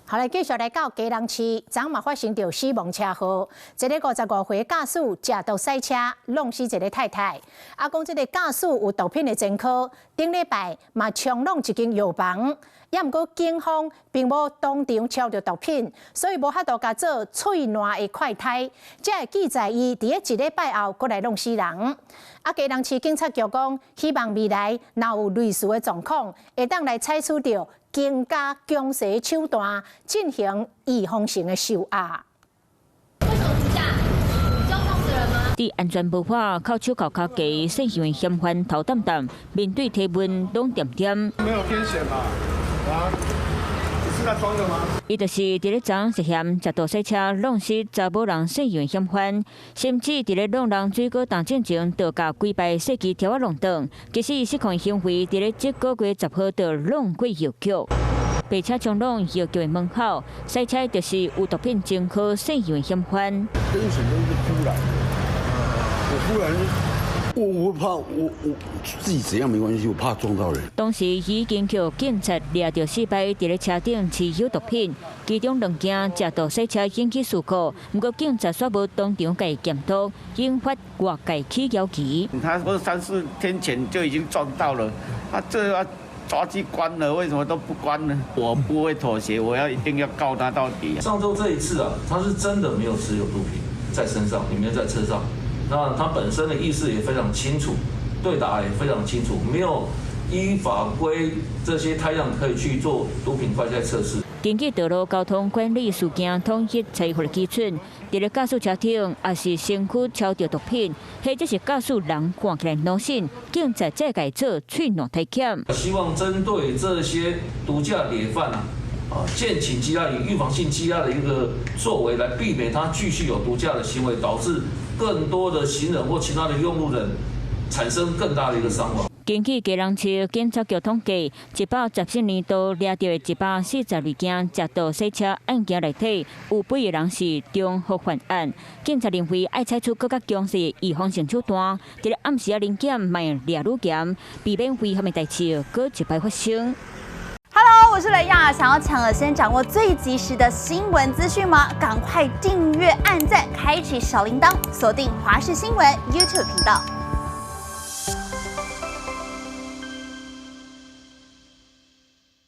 好來，繼續來到基隆市，昨嘛發生著死亡車禍，一个55歲駕駛食毒駛車，挵死一个太太。啊，講這个駕駛有毒品的前科，頂禮拜嘛衝挵一間藥房，也毋過警方並無當場抄著毒品，所以無法度共做喙瀾的快篩，才會記載伊佇咧一禮拜後閣來挵死人。啊，基隆市警察局講，希望未來若有類似的狀況，會當來採取著更加強勢手段進行預防性的收押。為什麼毒駕？你知道撞死人嗎？佇安全帽下，銬手銬跤低，涉嫌嫌犯頭澹澹，面對提問攏恬恬。沒有天險吧？啊？你是他裝的嗎？伊就是佇咧昨涉嫌食毒駛車挵死查某人涉嫌嫌犯，甚至佇咧挵人水果檔進前，就共規排細支條仔挵斷。其實伊失控行為，佇咧這個月10號就挵過藥局，白車衝挵藥局的門口，駛車就是有毒品前科涉嫌嫌犯。天險都是忽然，我忽然。我怕我自己怎樣沒關係，我怕撞到人。當時已經予警察掠著四擺，佇咧車頂持有毒品，其中兩件食毒駛車引起事故，毋過警察煞無當場共伊檢毒，引發外界起疑期。他說三四天前就已經撞到了，他這要抓去關了，為什麼都不關呢？我不會妥協，我要一定要告他到底。上週這一次啊，他是真的沒有持有毒品在身上，裡面在車上。那他本身的意識也非常清楚，對答也非常清楚，沒有依法規這些態樣可以去做毒品快篩測試。根據道路交通管理事件統一裁罰的基準，佇咧駕駛車頂，抑是身軀抄著毒品，或者是駕駛人看起來腦醒，警察才會做喙瀾體檢。希望針對這些毒駕累犯啊，啊，建請羈押以預防性羈押的一個作為，來避免他繼續有毒駕的行為，導致更多的行人或其他的用路人產生更大的一個傷亡。根據基隆市警察局統計，114年度掠著的142件食毒駛車案件內底，有8個人是重複犯案。警察認為愛採取閣較強勢預防性手段，佇咧暗時仔臨檢莫掠愈嚴，避免危險的代誌閣一擺發生。 Hello，我是雷亞，想要搶先掌握最及時的新聞資訊嗎？趕快訂閱、按讚、開啟小鈴鐺，鎖定華視新聞 YouTube 頻道。